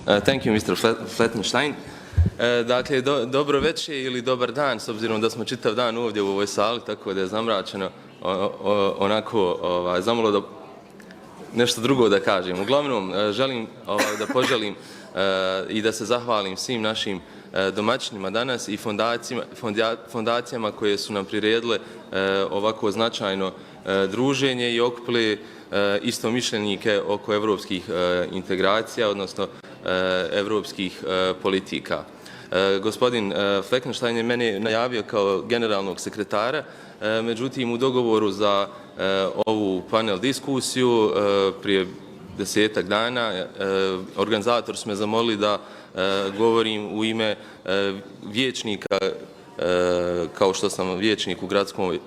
Thank you, Mr. Fleckenstein. Dakle, dobro večer ili dobar dan, s obzirom da smo čitav dan ovdje u ovoj sali, tako da je zamračeno, onako zamalo da nešto drugo da kažem. Uglavnom, želim da poželim i da se zahvalim svim našim domaćinima danas i fondacijama koje su nam priredile ovako značajno druženje i okupili istomišljenike oko evropskih integracija, odnosno evropskih politika. Gospodin Fleckenstein je mene najavio kao generalnog sekretara, međutim u dogovoru za ovu panel diskusiju prije 10-ak dana organizator su me zamolili da govorim u ime vijećnika, kao što sam vijećnik u gradskoj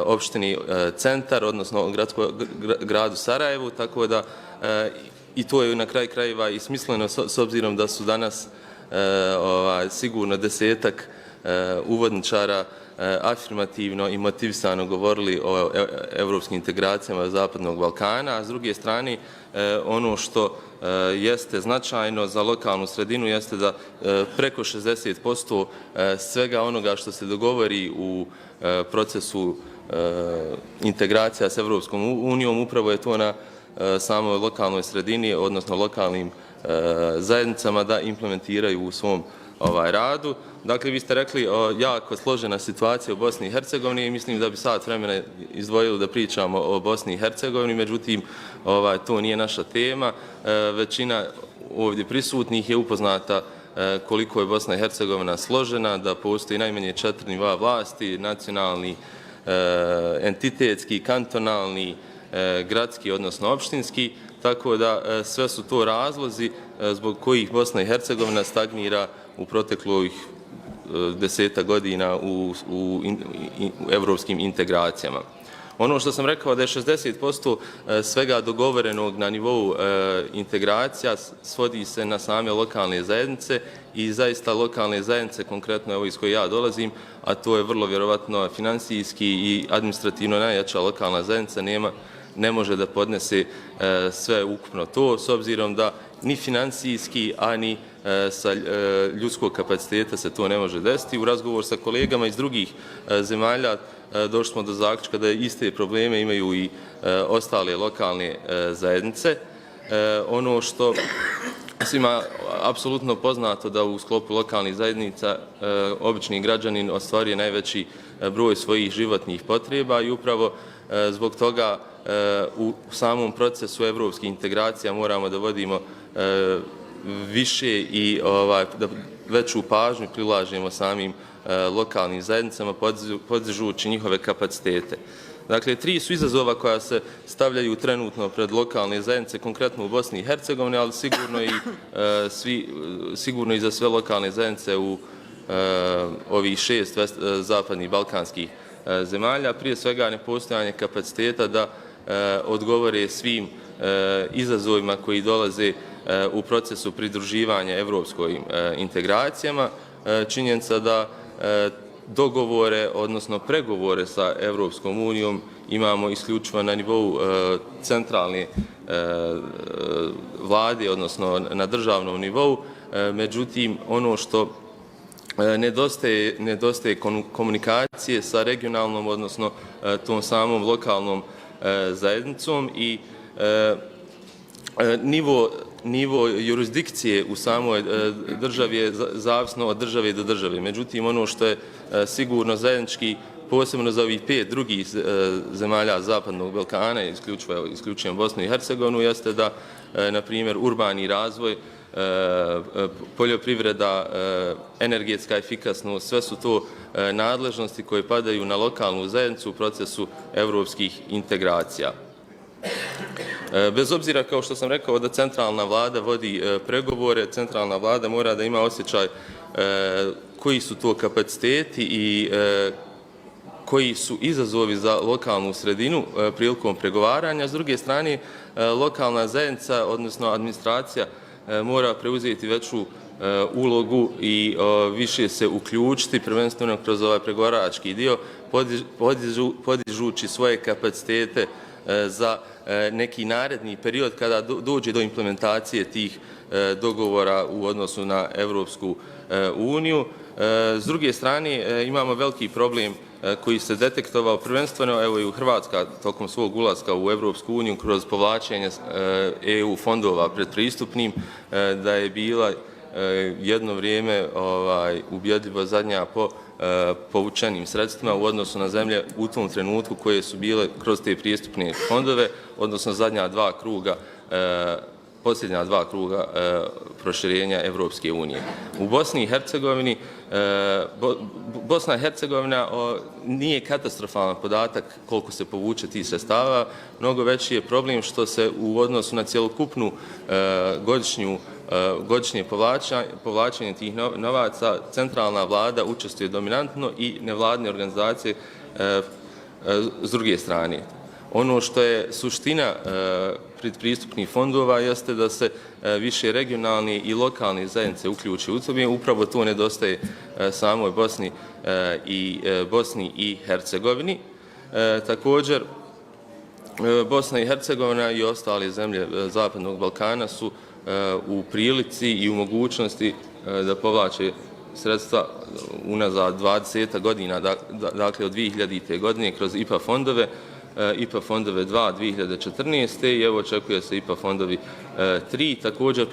opštini Centar, odnosno gradu Sarajevu, tako da i to je na kraju krajeva i smisleno s obzirom da su danas sigurno 10-ak uvodničara afirmativno i motivisano govorili o evropskim integracijama Zapadnog Balkana, a s druge strane ono što jeste značajno za lokalnu sredinu jeste da preko 60% svega onoga što se dogovori u procesu integracija s Evropskom unijom upravo je to na samoj lokalnoj sredini, odnosno lokalnim zajednicama da implementiraju u svom radu. Dakle, vi ste rekli jako složena situacija u Bosni i Hercegovini i mislim da bi sat vremena izdvojili da pričamo o Bosni i Hercegovini, međutim to nije naša tema. Većina ovdje prisutnih je upoznata koliko je Bosna i Hercegovina složena, da postoji najmanje 4 nivoa vlasti, nacionalni, entitetski, kantonalni, gradski, odnosno opštinski, tako da sve su to razlozi zbog kojih Bosna i Hercegovina stagnira u proteklih 10 godina u evropskim integracijama. Ono što sam rekao da je 60% svega dogovorenog na nivou integracija svodi se na same lokalne zajednice i zaista lokalne zajednice, konkretno evo iz koje ja dolazim, a to je vrlo vjerovatno finansijski i administrativno najjača lokalna zajednica, ne može da podnese sve ukupno to, s obzirom da ni finansijski, a ni sa ljudskog kapaciteta se to ne može desiti. U razgovor sa kolegama iz drugih zemalja došli smo do zaključka da iste probleme imaju i ostale lokalne zajednice. Ono što svima apsolutno poznato da u sklopu lokalnih zajednica obični građanin ostvaruje najveći broj svojih životnih potreba i upravo zbog toga u samom procesu evropskih integracija moramo da vodimo više i da veću pažnju prilažemo samim lokalnim zajednicama podižući njihove kapacitete. Dakle, 3 su izazova koja se stavljaju trenutno pred lokalne zajednice, konkretno u Bosni i Hercegovini, ali sigurno i za sve lokalne zajednice u ovih 6 zapadnih balkanskih zemalja. Prije svega nepostojanje kapaciteta da odgovore svim izazovima koji dolaze u procesu pridruživanja evropskim integracijama. Činjenica da dogovore, odnosno pregovore sa Evropskom unijom imamo isključivo na nivou centralne vlade, odnosno na državnom nivou. Međutim, ono što nedostaje komunikacije sa regionalnom, odnosno tom samom lokalnom zajednicom i nivo jurisdikcije u samoj državi je zavisno od države do države. Međutim, ono što je sigurno zajednički, posebno za ovih 5 drugih zemalja Zapadnog Balkana, isključujem Bosnu i Hercegovinu, jeste da, na primjer, urbani razvoj, poljoprivreda, energetska efikasnost, sve su to nadležnosti koje padaju na lokalnu zajednicu u procesu evropskih integracija. Bez obzira, kao što sam rekao, da centralna vlada vodi pregovore, centralna vlada mora da ima osjećaj koji su to kapaciteti i koji su izazovi za lokalnu sredinu prilikom pregovaranja. S druge strane, lokalna zajednica, odnosno administracija, mora preuzeti veću ulogu i više se uključiti, prvenstveno kroz ovaj pregovarački dio, podižući svoje kapacitete za neki naredni period kada dođe do implementacije tih dogovora u odnosu na Evropsku uniju. S druge strane, imamo veliki problem koji se detektovao prvenstveno evo i u Hrvatska tokom svog ulaska u Evropsku uniju kroz povlačenje EU fondova predpristupnim, da je bila jedno vrijeme ubjedljivo zadnja po povučenim sredstvima u odnosu na zemlje u tom trenutku koje su bile kroz te pristupne fondove, odnosno posljednja dva kruga proširenja Evropske unije. U Bosni i Hercegovini, Bosna i Hercegovina nije katastrofalan podatak koliko se povuče tih sredstava, mnogo veći je problem što se u odnosu na cjelokupnu godišnje povlačenje tih novaca centralna vlada učestvuje dominantno i nevladine organizacije s druge strane. Ono što je suština predpristupnih fondova jeste da se više regionalni i lokalni zajednice uključe u tome. Upravo to nedostaje samoj Bosni i Hercegovini. Također, Bosna i Hercegovina i ostale zemlje Zapadnog Balkana su u prilici i u mogućnosti da povlače sredstva unazad 20 godina, dakle od 2000. godine kroz IPA fondove 2 2014. i evo očekuje se IPA fondovi 3. Također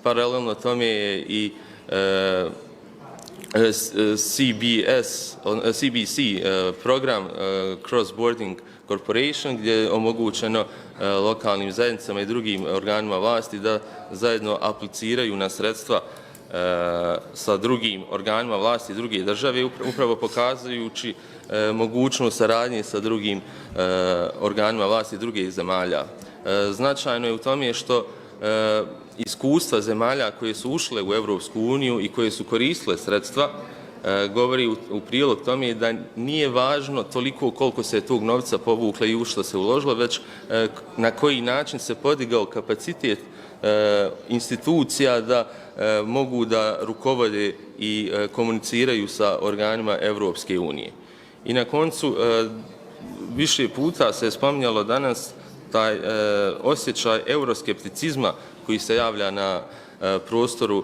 paralelno tome je i CBC program Cross Boarding Corporation gdje je omogućeno lokalnim zajednicama i drugim organima vlasti da zajedno apliciraju na sredstva sa drugim organima vlasti druge države, upravo pokazujući mogućnost saradnje sa drugim organima vlasti drugih zemalja. Značajno je u tome što iskustva zemalja koje su ušle u Evropsku uniju i koje su koristile sredstva govori u prilog tome da nije važno toliko koliko se tog novca povuklo i u što se uložilo, već na koji način se podigao kapacitet institucija da mogu da rukovode i komuniciraju sa organima Evropske unije. I na koncu, više puta se je spominjalo danas taj osjećaj euroskepticizma koji se javlja na prostoru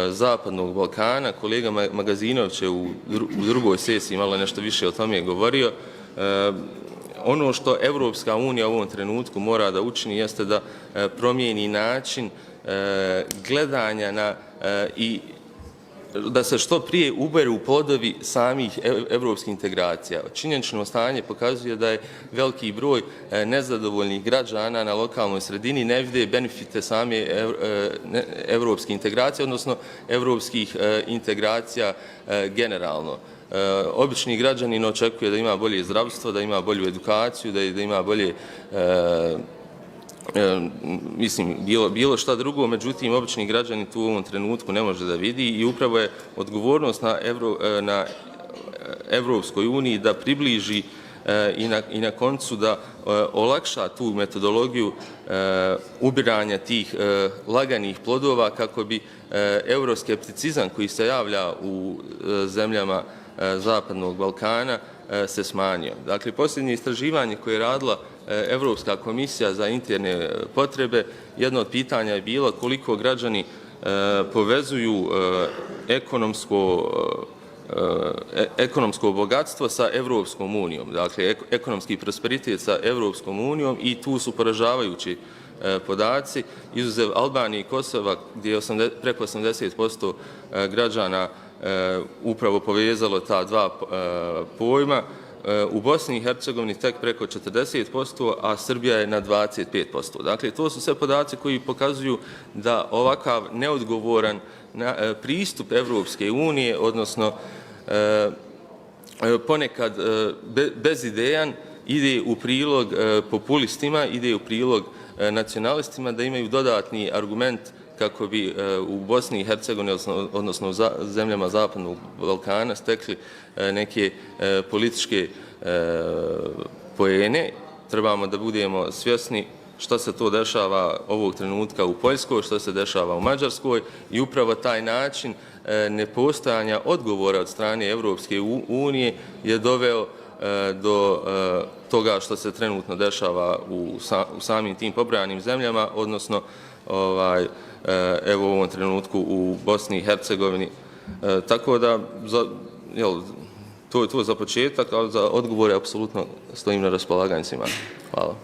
Zapadnog Balkana. Kolega Magazinović je u drugoj sesiji malo nešto više o tome govorio. Ono što Evropska unija u ovom trenutku mora da učini jeste da promijeni način gledanja i da se što prije uberu plodovi samih evropskih integracija. Činjenično stanje pokazuje da je veliki broj nezadovoljnih građana na lokalnoj sredini ne vide benefite same evropske integracije, odnosno evropskih integracija generalno. Obični građanin očekuje da ima bolje zdravstvo, da ima bolju edukaciju, da ima bolje bilo šta drugo, međutim, obični građanin tu u ovom trenutku ne može da vidi i upravo je odgovornost na Evropskoj uniji da približi i na koncu da olakša tu metodologiju ubiranja tih laganih plodova kako bi euroskepticizam koji se javlja u zemljama Zapadnog Balkana se smanjio. Dakle, posljednje istraživanje koje je radila Evropska komisija za interne potrebe, jedno od pitanja je bilo koliko građani povezuju ekonomsko bogatstvo sa Evropskom unijom, dakle ekonomski prosperitet sa Evropskom unijom, i tu su poražavajući podaci, izuzev Albanije i Kosova gdje je preko 80% građana upravo povezalo ta dva pojma. U Bosni i Hercegovini tek preko 40%, a Srbija je na 25%. Dakle, to su sve podaci koji pokazuju da ovakav neodgovoran pristup Evropske unije, odnosno ponekad bezidejan, ide u prilog populistima, ide u prilog nacionalistima da imaju dodatni argument kako bi u Bosni i Hercegovini, odnosno u zemljama Zapadnog Balkana, stekli neke političke poene. Trebamo da budemo svjesni što se to dešava ovog trenutka u Poljskoj, što se dešava u Mađarskoj, i upravo taj način nepostojanja odgovora od strane Evropske unije je doveo do toga što se trenutno dešava u samim tim pobrojanim zemljama, odnosno evo u ovom trenutku u Bosni i Hercegovini. Tako da, to je to za početak, ali za odgovore apsolutno stojim na raspolaganju svima. Hvala.